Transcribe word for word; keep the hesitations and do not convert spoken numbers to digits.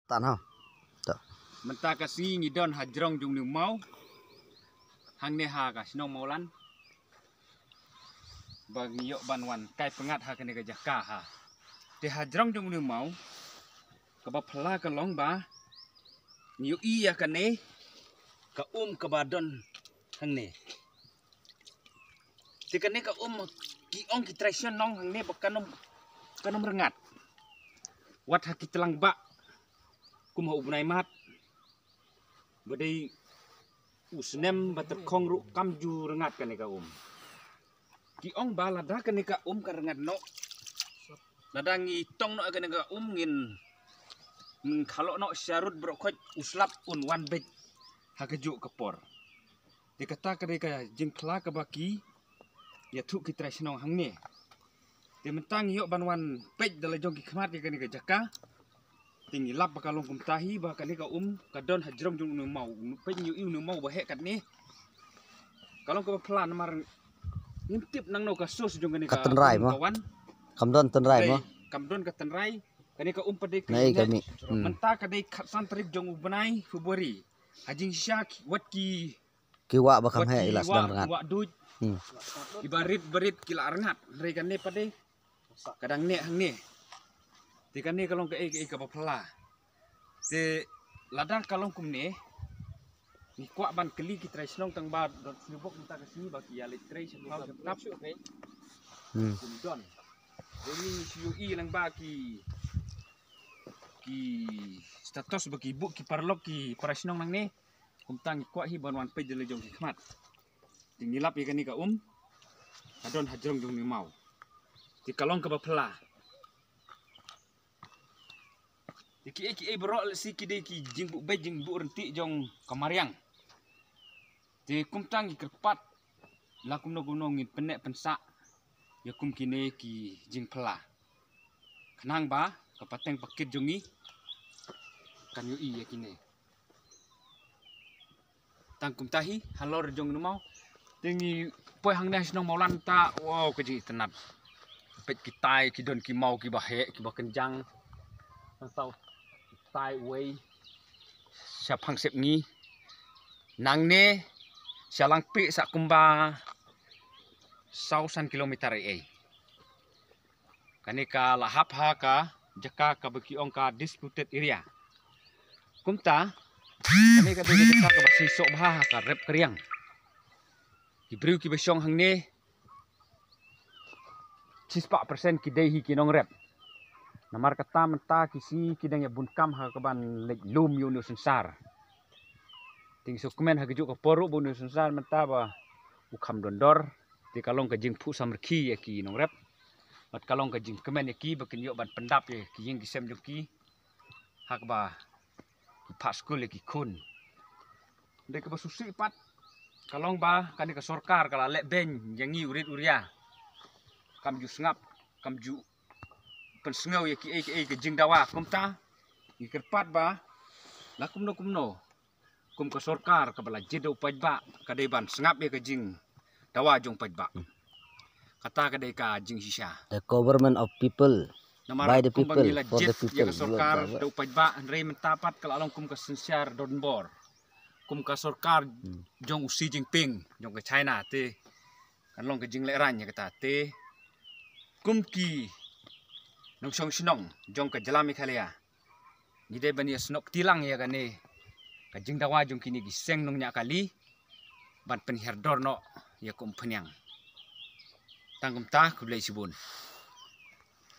Tan ha. Mynta ka sngi ngi don ha jrong jong u maw. Hangne ha ka shnong Mawlan. Ba ngi ïoh ban wan kai pyngngad ha kane ka jaka ha. Te ha jrong jong u maw. Kaba phylla ka long ba ngi ïohi ïa kane ka um kaba don hangne. Te kane ka um ki ong ki trai shnong hangne ba kan ym, kan ym rngat. Wat ha ki tlang ba kum ha u bnai mat. Ba dei u snem ba tyrkhong ruh kam ju rngat kane ka um. Ki ong ba lada kane ka um kan rngat noh. Lada ngi tong noh kane ka um ngin, ngin khalok noh sharud bro khoj u slap un wan bej ha ka juk ka por. Te kata ka dei ka jingphylla kaba ki ïathuh ki trai shnong hangne. Te mynta ngi ïoh ban wan peit da la jong ki khmat ïa kane ka jaka. Te ngi lap ba ka long kumta hi ba kane ka um ka don ha jrong jong u maw. Peit ngi ïohi u maw ba heh katne. Ka long kaba phylla namar ngim tip nangno ka source jong kane ka tynrai um mo ka wan. Kam don tynrai mo. Kam don ka tynrai. Kane ka um pat dei ka mynta ka dei khatsan tarik jong u bnai February. Ha jingshisha wat ki ki wah ba kham heh i la sdang rngat. Wah duh. Ki barit barit ki la rngat. Hynrei kane pat dei ka dang neh hangne. Te kane ka long kaei kaei kaba phylla. Te lada ka long kumne ngi kwah ban kylli ki trai shnong tang ba don sniewbok mynta ka sngi ba ki ïa leit trei sha thaw sha tap. Kum don. Te ngi shu ïohi lang ba ki, ki status ba ki buh ki paralok ki para shnong nangne. Kumta ngi kwah hi ban wan peit da la jong ki khmat. Te ngi lap ïa kane ka um ka don ha jrong jong u maw. Te ka long kaba phylla. Te kiei kiei baroh lehse ki dei ki jingbuh beit jingbuh ryntih jong ka mariang. Te kumta ngi kyrpad la kumno kumno ngin pynneh pynsah ïa kum kine ki jingphylla. Khnang ba ka pateng pakit jong ngi kan ïohi ïa kine. Tang kumta hi halor jong u maw. Te ngi poi hangne shnong Mawlan ta, wow, ka jingitynnad. Peit kitai ki don ki maw kiba heh kiba kynjang. Nangta kitai uwei shaphang sepngi. Nangne sha Langpih sa kumba saw san kilometer ei ei. Kane ka la hap ha ka jaka kaba ki ong ka disputed area. Kumta kane ka dei ka jaka kaba shisha bha ha ka rep ka riang. Ki briew kiba shong hangne shispah percent ki dei hi ki nongrep. Namar kata mynta ki sngi ki dang ïa bun kam ha kaban leit lum ïa une u synsar. Te ngi sngewkmen ha kajuh ka por ruh ba une u synsar mynta ba u kham don dor. Te ka long ka jingphuh samrkhie ïa ki nongrep. Bad ka long ka jingkmen ïa ki ba kin ïoh ban pyndap ïa ki ïing ki sem jong ki. Ha kaba ki phah skul ïa ki khun. Dei kaba sngewsih pat ka long ba kane ka sorkar ka la leh beiñ ïa ngi u rit u ria. Kam ju sngap, kam ju pynsngew ïa kiei kiei ka jingdawa. Kumta ngi kyrpad ba la kumno kumno kum ka sorkar kaba la jied da u paidbah ka dei ban sngap ïa ka jingdawa jong u paidbah. Kata ka dei ka jingshisha. The government of people, by the people, for the people. Namar kumba ngi la jied ïa ka sorkar da u paidbah, hynrei mynta pat ka la long kum ka synshar donbor. Kum ka sorkar jong u Xi Jinping jong ka China te kan long ka jinglehraiñ ïa kata te kum ki nongshong shnong jong ka jylla Meghalaya. Ngi dei ban ïa snoh kti lang ïa kane ka jingdawa jong kine ki seng nongñiah kali ban pynhiar dor noh ïa ka umphniang. Tang kumta, khublei shibun.